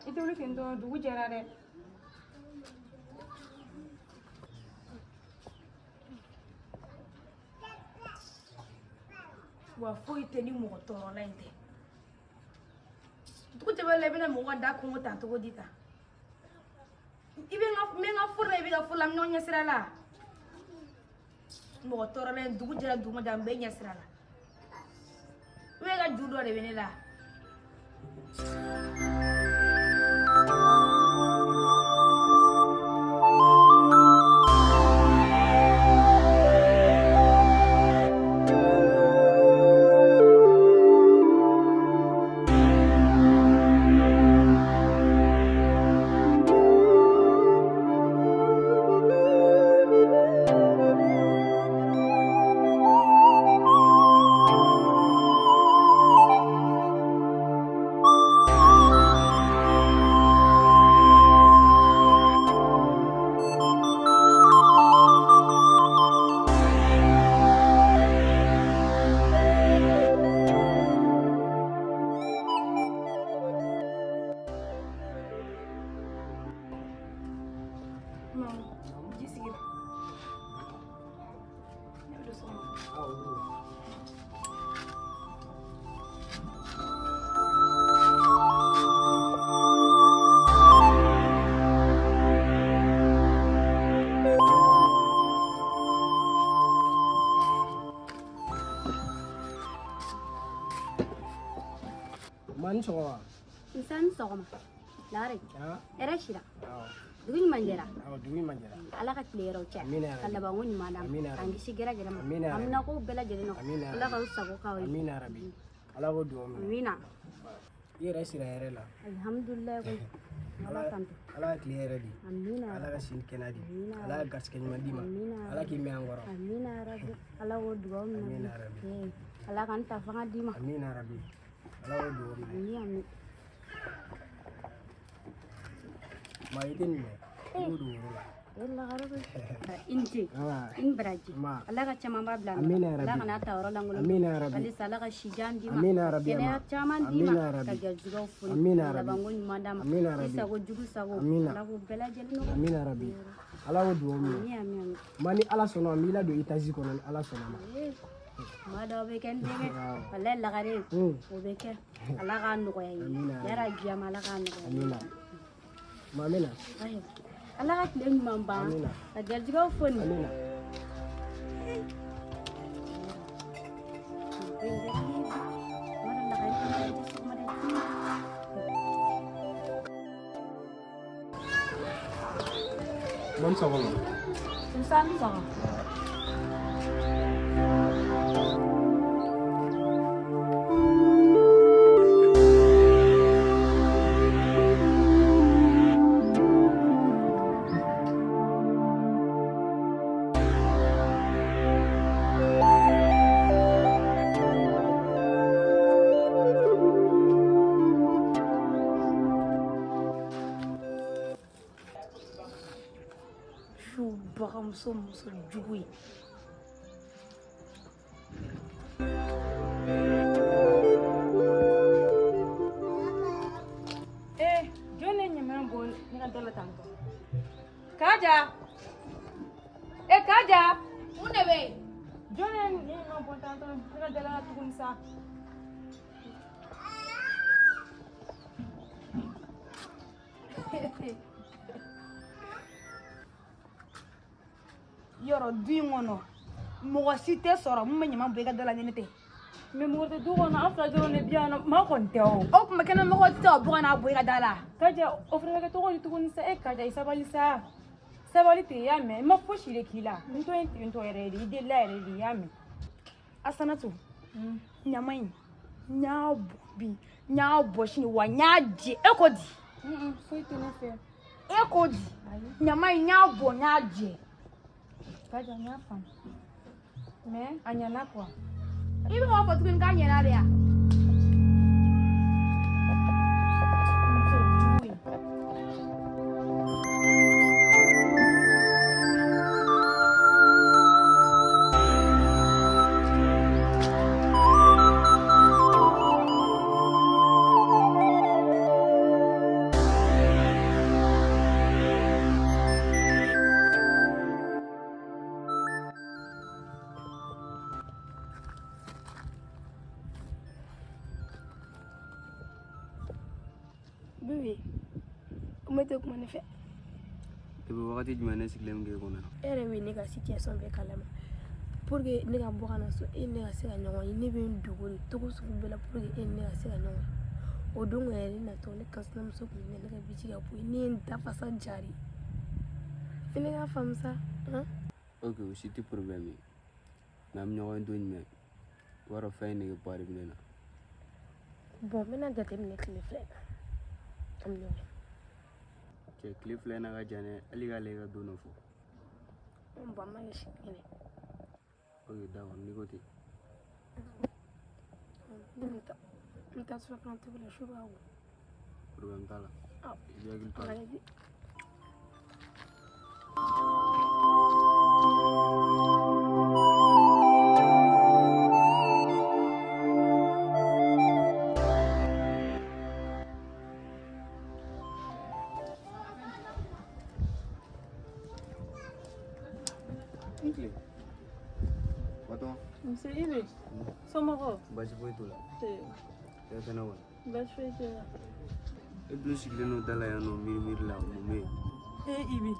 I tɛ wuli ten tɔ, dugu jɛra dɛ. Wa foyi tɛ ni mɔgɔ tɔɔrɔla in tɛ. Dugu jɛra la, i bɛna mɔgɔ ka da kɔngɔ ta cogo di tan? I bɛ n ka, n bɛ n ka furu la, i bɛ ka furu la, n bɛ ɲɔgɔn ɲɛ sira la. Mɔgɔ tɔɔrɔla in, dugu jɛra dugu ma jɛ, n bɛ ɲɛ sira la. I bɛ ka ju dɔ de bɛ ne la. Ji sigira. Ne bɛ don so kɔnɔ. Ma ni sɔgɔma. Nse ni sɔgɔma. Lare. Hɛrɛ sira. Dugu ɲuman jɛra. Awɔ, dugu ɲuman jɛra. Ala ka tile hɛrɛw caya. Amina yarabi. Ka labanko ɲuman d'an ma. Amina yarabi. K'an kisi gɛrɛgɛrɛ ma. Amina yarabi. Amina kow bɛɛ lajɛlen nɔgɔya. Amina yarabi. Ala k'aw sago k'aw ye. Amina yarabi. Ala k'o dugawu minɛ. Amina. I yɛrɛ sira hɛrɛ la. Alhamdulilayi koyi. Ala tanto. Ala ka tile hɛrɛ di. Amina Ala ka sini kɛnɛya di. Amina Ala ka garisɛgɛ ɲuman d'i ma. Amina Ala k'i mɛn an kɔrɔ. Amina yarabi. Ala k'o dugawu minɛ. Amina yarabi. Ee, Ala k'an ta fanga d'i ma. Amina yarabi. Ala k'o dugawu minɛ. Ami ami. Ma i tɛ nin mɛn. I b'o don woro la. E lagare koyi. I ni ce. Awa. I ni baraji. Ma. Ala ka camanba bila nɔ. Amina yarabi. Ala kana ta yɔrɔ lankolon. Amina yarabi. Halisa Ala ka sijan d'i ma. Amina yarabi. Kɛnɛya caman d'i ma. Amina yarabi. Ka garijɛgɛw foni. Amina yarabi. Labanko ɲuman d'a ma. Amina yarabi. I sago jugu sago. Amina. Ala k'o bɛɛ lajɛlen nɔgɔya. Amina yarabi. Ala k'o dugawu minɛ. Ami ami ami. Ma ni Ala sɔnna, n b'i ladon étage kɔnɔ ni Ala sɔnna ma. Ee, kuma dɔw bɛ kɛ n denkɛ. Awɔ. Walayi lagare. O bɛ kɛ. Ala k'a nɔgɔya i ye. Amina yarabi. Yarabi ama Ala k'a nɔgɔya i ye. Amina. Ma n bɛ na. Ayiwa. Ala ka tile ɲuman ban. Amina. Ka garijɛgɛw foni. Amina. Bonne sɔgɔma. Nse ni sɔgɔma. Su bagamuso muso jugu ye. Ee, jɔn de ye ɲaman bɔ ne ka da la tan tɔ? Kaja! E Kaja! Mun de bɛ yen? Jɔn de ye ɲaman bɔ tan tɔ ne ka da la tuguni sa? Yɔrɔ du in kɔnɔ mɔgɔ si tɛ sɔrɔ mun bɛ ɲaman bɔ i ka da la ni ne tɛ. Mais mɔgɔ tɛ du kɔnɔ, an fila dɔrɔn de bi yan nɔ, maa kɔni tɛ o. O tuma kɛnɛmɔgɔ tɛ se ka bɔ ka n'a bɔ i ka da la. Kaja, o fana bɛ kɛ cogo di tuguni sa? E Kaja, i sabali sa. Sabali ten, i y'a mɛn? N ma fosi de k'i la. N to yen ten tɔ yɛrɛ de, i delila yɛrɛ de, i y'a mɛn? Asanatu, ɲaman in, n y'a bɔ bi, n y'a bɔ sini, wa n y'a jɛ. E ko di? Foyi tɛ ne fɛ. E ko di? Ɲaman in, n y'a bɔ, n y'a jɛ. Kaja, n y'a faamu. Mais a ɲɛna quoi. I bɛ k'a fɔ tuguni k'a ɲɛna de ya? Muso jugu in. Kuma tɛ kuma ne fɛ. Depuis wagati jumɛn ne sigilen bɛ k'e kɔnɔ? E yɛrɛ bɛ ne ka situation bɛɛ kalama. Pour que ne ka bɔ ka na so, e ni ne ka se ka ɲɔgɔn ye, ne bɛ n dogo de cogo sugu bɛɛ la pour que e ni ne ka se ka ɲɔgɔn ye. O don yɛrɛ ne natɔ, ne kansinamuso tun bɛ ne ka biji ka bɔ yen, ne ye n dafasa jari. Fɛnɛ k'a faamu sa. Ok, o si tɛ problème ye. Mais an bɛ ɲɔgɔn ye don jumɛn? I b'a dɔn fɛn in nege ba de bɛ ne na. Bon, n bɛna jateminɛ tile 2 in na. An bɛ ɲɔgɔn ye. Cɛ, tile 2 in na ka jan dɛ, hali k'ale ka don dɔ fɔ. Bon, an b'a kɛ sini kɛnɛ. Ok, d'accord, n'i ko ten. Ne bɛ taa, n bɛ taa surafana tobi la, su b'a ko. Problème t'a la. I b'i hakili to a la. N tile. Batɔgɔma. Nse Ibe, somɔgɔw? Baasi foyi t'u la. Bɛɛ kɛnɛ kɔni? Baasi foyi tɛ n na. E dun sigilen don da la yan nɔ miiri miiri la, mun bɛ yen? Ee Ibe,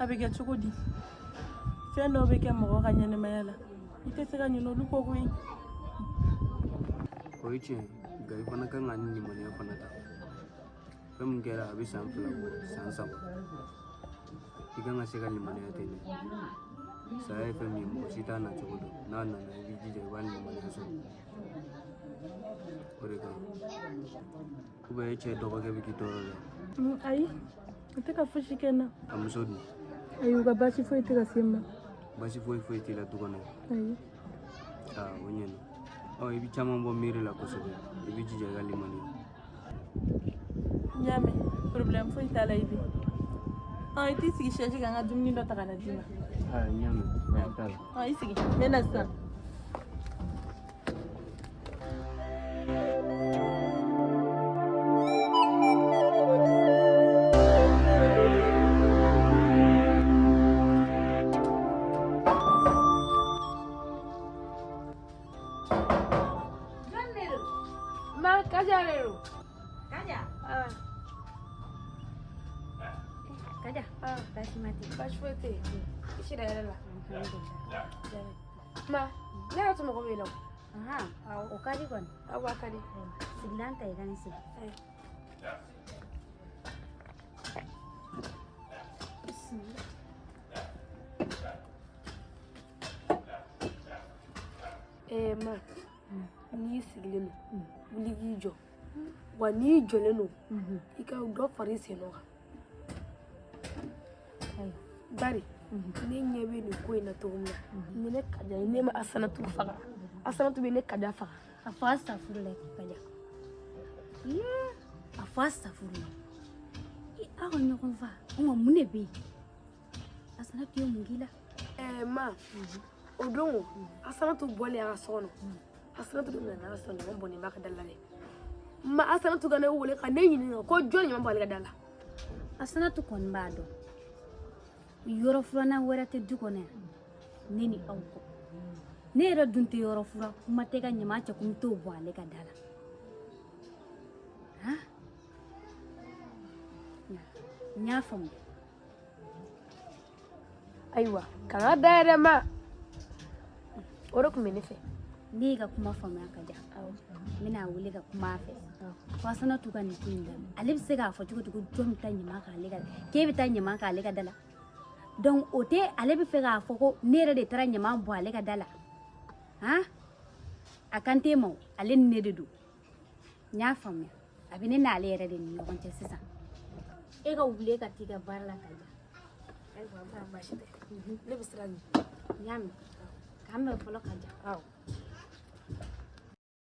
a bɛ kɛ cogo di? Fɛn dɔw bɛ kɛ mɔgɔ ka ɲɛnɛmaya la, i tɛ se ka ɲinɛ olu kɔ koyi. O ye tiɲɛ ye, nka i fana kan ka ni limaniya fana ta. Fɛn min kɛra a bɛ san 2 bɔ, san 3. I kan ka se ka limaniya ten de. Saya ye fɛn min ye, mɔgɔ si t'a nacogo dɔn. N'a nana, i b'i jija i b'a limaniya sɔrɔ. O de ka ɲi. Ou bien e cɛ dɔgɔkɛ bɛ k'i tɔɔrɔ la? Ayi, o tɛ ka fosi kɛ n na. A muso dun? Ayi, u ka baasi foyi tɛ ka se n ma. Baasi foyi foyi t'i la du kɔnɔ? Ayi. Aa, o ɲɛna. Ɔ, i bɛ caman bɔ miiri la kosɛbɛ. I b'i jija i ka limaniya. N y'a mɛn, problème foyi t'a la Ibe. I t'i sigi chaise kan, n ka dumuni dɔ ta ka na d'i ma. Aa, n y'a mɛn, baasi t'a la. I sigi, n bɛ na sisan. Ma, Kaja de don. Kaja? Ah. Kaja, baasi ma tɛ? Baasi foyi tɛ yen. I sira hɛrɛ la? Ma, ne yɛrɛ tun mago b'e la o. O ka di kɔni. Awɔ, a ka di. Sigilan ta i ka n sigi. Ma, n'i sigilen don, wuli k'i jɔ. Wa n'i jɔlen don, i ka dɔ fara i sen nɔ kan. Bari, ne ɲɛ bɛ nin ko in na cogo min na, ni ne Kaja ye, ne ma Asanatu faga. Asanatu bɛ ne Kaja faga. A fɔ astafurulayi Kaja. A fɔ astafurulayi. Aw ka ɲɔgɔn fa, o ma mun de bɛ yen? Asanatu ye mun k'i la? Ma, o don Asanatu bɔlen a ka so kɔnɔ. Asanatu de nana a sɔrɔ ɲama bɔnnen b'a ka da la dɛ. Ma, Asanatu ka ne wele ka ne ɲininka ko jɔn ɲama b'ale ka da la. Asanatu kɔni b'a dɔn. Yɔrɔ furanna wɛrɛ tɛ du kɔnɔ yan, ne ni aw kɔ. Ne yɛrɛ dun tɛ yɔrɔ furan, kuma tɛ ka ɲama cɛ ko n t'o bɔ ale ka da la. Han? N y'a faamu. Ayiwa, kana da yɛrɛ ma. O de tun bɛ ne fɛ. Ne y'i ka kuma faamuya Kaja. N bɛna a wele ka kuma a fɛ. Ko Asanatu ka nin ko in daminɛ. Ale bɛ se k'a fɔ cogo di ko jɔn bɛ taa ɲama k'ale ka, k'e bɛ taa ɲama k'ale ka da la. Donc o tɛ ale bɛ fɛ k'a fɔ ko ne yɛrɛ de taara ɲama bɔ ale ka da la. Han? A kan t'e ma o, ale ni ne de don. N y'a faamuya. A bɛ ne n'ale yɛrɛ de ni ɲɔgɔn cɛ sisan. E ka wuli e ka t'i ka baara la Kaja. Ayiwa, baasi tɛ. Ne bɛ sira ɲini. N y'a mɛn. K'an bɛn fɔlɔ Kaja. Awɔ.